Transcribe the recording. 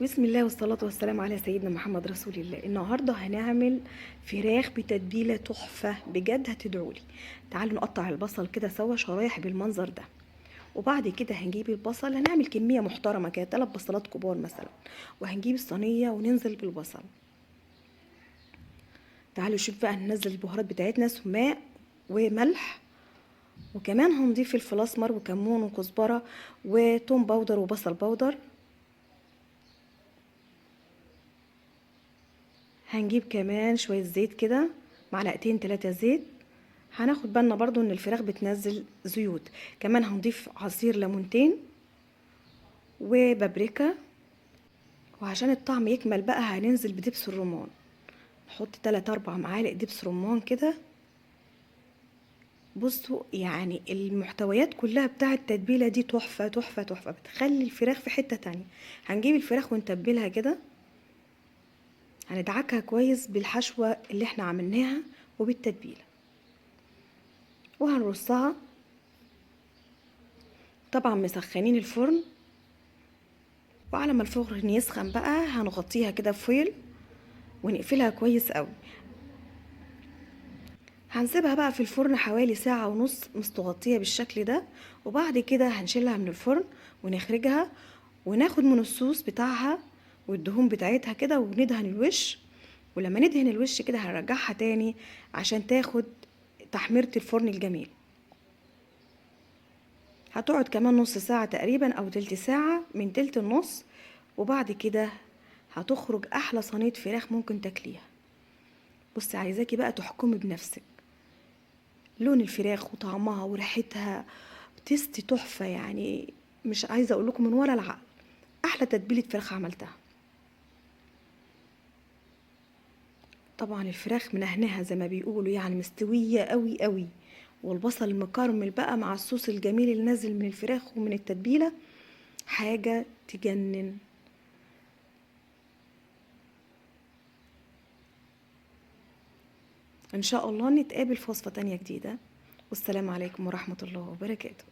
بسم الله والصلاة والسلام على سيدنا محمد رسول الله. النهاردة هنعمل فراخ بتتبيلة تحفة بجد، هتدعولي. تعالوا نقطع البصل كده سوا شرايح بالمنظر ده، وبعد كده هنجيب البصل، هنعمل كمية محترمة كده 3 بصلات كبار مثلا، وهنجيب الصينية وننزل بالبصل. تعالوا شوف بقى، ننزل البهارات بتاعتنا، سماق وملح، وكمان هنضيف فلفل اسمر وكمون وكزبرة وتوم powder وبصل powder. هنجيب كمان شوية زيت كده، معلقتين 3 زيت. هناخد بالنا برضو ان الفراخ بتنزل زيوت. كمان هنضيف عصير ليمونتين وبابريكا، وعشان الطعم يكمل بقى هننزل بدبس الرمان، نحط 3-4 معالق دبس رمان كده. بصوا يعني المحتويات كلها بتاعة التتبيلة دي تحفة تحفة تحفة، بتخلي الفراخ في حتة تانية. هنجيب الفراخ ونتبلها كده، هندعكها كويس بالحشوة اللي احنا عملناها وبالتتبيلة، وهنرصها. طبعا مسخنين الفرن، وعلى ما الفرن يسخن بقى هنغطيها كده بفويل ونقفلها كويس قوي. هنسيبها بقى في الفرن حوالي ساعة ونص مستغطية بالشكل ده، وبعد كده هنشيلها من الفرن ونخرجها، وناخد من الصوص بتاعها والدهون بتاعتها كده وندهن الوش. ولما ندهن الوش كده هنرجعها تاني عشان تاخد تحميرة الفرن الجميل. هتقعد كمان نص ساعة تقريبا او تلت ساعة، من تلت النص، وبعد كده هتخرج احلى صينية فراخ ممكن تاكليها. بصي عايزاكي بقى تحكمي بنفسك، لون الفراخ وطعمها وريحتها تيستي تحفة، يعني مش عايزة اقول لكم من ورا العقل احلى تتبيلة فراخ عملتها. طبعا الفراخ منهنها زي ما بيقولوا، يعني مستوية قوي قوي، والبصل المكرمل بقى مع الصوص الجميل اللي نازل من الفراخ ومن التتبيلة، حاجة تجنن. ان شاء الله نتقابل في وصفة تانية جديدة، والسلام عليكم ورحمة الله وبركاته.